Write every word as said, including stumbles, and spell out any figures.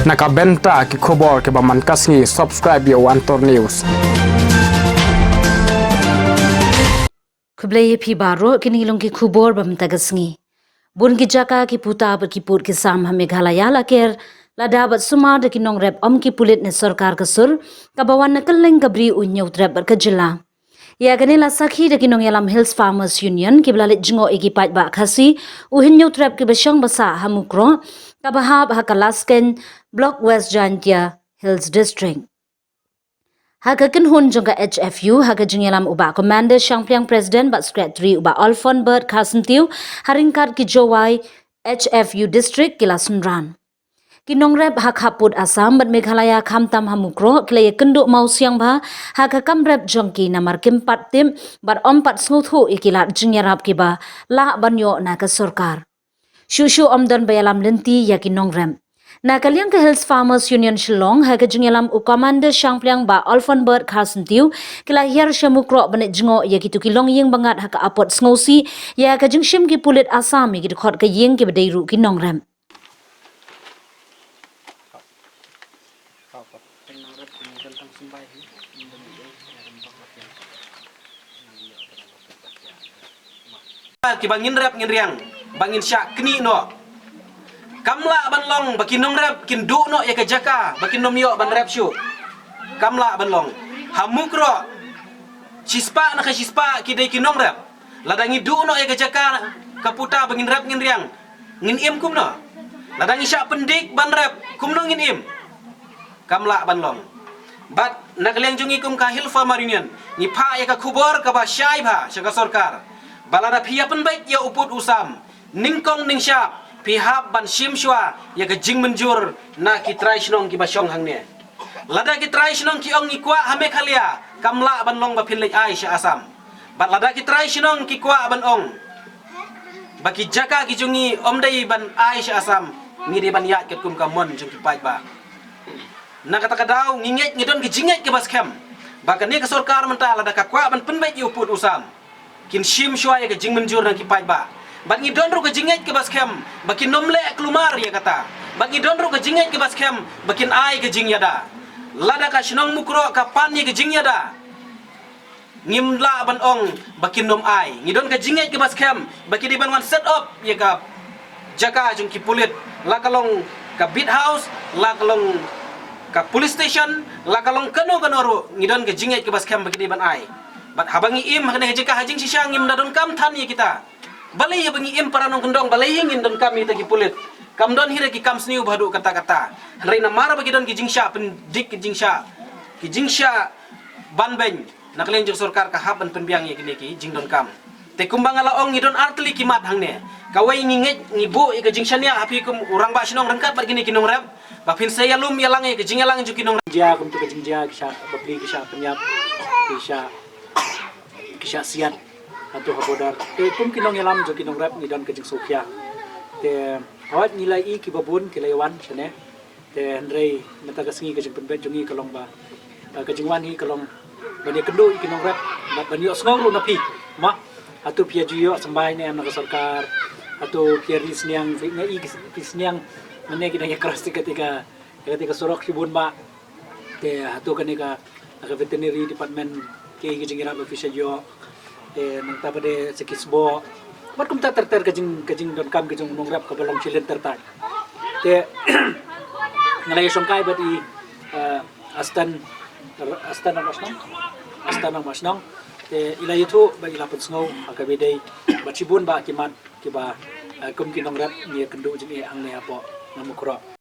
Na ka bynta ki khubor kiba man ka sngi, subscribe ïa u Antor News. Khublei ïa phi baroh, kine ki long ki khubor ba mynta ka sngi. Bun ki jaka ki puta bad ki pud ki sam ha Meghalaya la ker lada bad sumar da ki nongrep ym ki pulit ne sorkar ka sur, kaba wan na kylleng ka bri u Hynñiewtrep bad ka jylla. Ïa kane la sakhi da ki nongïalam Hills Farmers Union kiba la leit jngoh ïa ki paidbah Khasi u Hynñiewtrep kiba shong ba sah ha Mukroh, kaba hap ha ka Laskein, Block West Jaintia Hills District. Ha ka kynhun jong ka H F U, ha ka jingïalam u Bah Commander Shangpliang, President, Bah Secretary u Bah Olphonbert Kharsyntiew, ha ryngkat ki jowai H F U District ki la synran. Ki nongrep ha khappud Assam bad Meghalaya khamtam ha Mukroh ki la ïakynduh mawsiang bha ha ka kam rep jong ki namar kim pat tip bad ym pat sngewthuh ïa ki lad jingïarap kiba lah ban ïoh na ka sorkar. Shuh shuh ym don ba ïalam lynti ïa ki nongrep. Na ka liang ka Hills Farmers Union Shillong, ha ka jingïalam u Commander Shangpliang Bah Olphonbert Kharsyntiew, ki la hiar sha Mukroh ban leit jngoh ïa kito ki longïing ba ngat ha ka apot sngewsih ïa ka jingshim ki pulit Assam ïa ki dkhot ka ïing kiba dei ruh ki nongrep. Kiba ngin rep ngin riang, ba ngin shah knieh noh. Kam lah ban long ba ki nongrep kin duh noh ïa ka jaka ba kin ym ïoh ban rep shuh. Kam lah ban long. Ha Mukroh, shispah na ka shispah ki dei ki nongrep. Lada ngi duh noh ïa ka jaka ka puta ba ngin rep ngin riang, ngin im kumno? Lada ngi shah pyndik ban rep, kumno ngin im? Kam lah ban long. Bad na ka liang jong ngi kum ka Hill Farmer Union, ngi phah ïa ka khubor kaba shai bha sha ka sorkar ba lada phi ïa pynbeit ïa u pud u sam, nyngkong nyngshap phi hap ban shim shuwa ïa ka jingmynjur na ki trai shnong kiba shong hangne. Lada ki trai shnong ki ong ngi kwah ha Meghalaya, kam lah ban long ba phin leit ai sha Assam. Bad lada ki trai shnong ki kwah ban ong ba ki jaka ki jong ngi ym dei ban ai sha Assam, ngi dei ban ïaid katkum ka mon jong ki paidbah. Na kata ka daw ngi ngeit, ngi don ka jingngeit kaba skhem ba kane ka sorkar mynta lada ka kwah ban pynbeit ïa u pud u sam, kin shim shuwa ïa ka jingmynjur na ki paidbah. Bad ngi don ruh ka jingngeit kaba skhem ba kin ym leh kulmar ïa kata. Bad ngi don ruh ka jingngeit kaba skhem ba kin ai ka jingïada. Lada ka shnong Mukroh ka pan ïa ka jingïada, ngim lah ban ong ba kin ym ai. Ngi don ka jingngeit kaba skhem ba ki dei ban wan set up ïa ka jaka jong ki pulit, la ka long ka beat house, la ka long ka police station, la ka long kano kano ruh, ngi don ka jingngeit kaba skhem ba ki dei ban ai. Bad haba ngi im ha kane ka jaka ha jingshisha ngim da donkam than ïa kita. Balei haba ngi im para nongkyndong, balei hi ngin donkam ïa kita ki pulit? Kam don hi re ki kam sniew ba haduh katta katta. Hynrei namar ba ki don ki jingshah pyndik, ki jingshah, ki jingshah banbeiñ na ka liang jong sorkar, ka hap ban pynbiang ïa kine ki jingdonkam. Te kumba nga la ong, ngi don artylli ki mat hangne. Kawei, ngi ngeit, ngi buh ïa ka jingshaniah ha phi kum u rangbah shnong ryngkat bad kine ki nongrep, ba phin sa ïalum ïalang ïa ka jingïalang jong ki nongrep. Jia kumta ka jingjia, ki shah bapli, ki shah pynïap, ki shah, ki shah siat hato ha border. Te kum ki nongïalam jong ki nongrep ngi don ka jingsngewkhia. Te hooid, ngi la ïohi kiba bun ki la ïawan shane. Te hynrei mynta ka sngi ka jingpynbeit jong ngi ka long ba, eh, ka jingwan hi ka long ban ïakynduh ïa ki nongrep bad ban ïohsngew ruh na phi. Ma, hato phi ïa ju ïoh symbai ne em na ka sorkar? Hato phi ïa ri sniang, phi, nga i ki, phi sniang mynne ki dang ïa cross ïa kata ka, ïa kata ka surok shibun ba. Te hato kane ka, ka veterinary department ki, ki jingïarap ba phi sa ïoh. Te nangta pat de sa ki sboh. Bad kumta ter ter ka jing, ka jingdonkam ka jong u nongrep kaba long shilynter tai. Te nga la ïashongkai bad i, eh, Astan, Astan Rangbah Shnong. Astan Rangbah Shnong. Te i la ïathuh bad i la pynsngew ha kaba dei bad shibun ba ki mat kiba, eh, kum ki nongrep ngi ïakynduh jingeh hangne hapoh na Mukroh.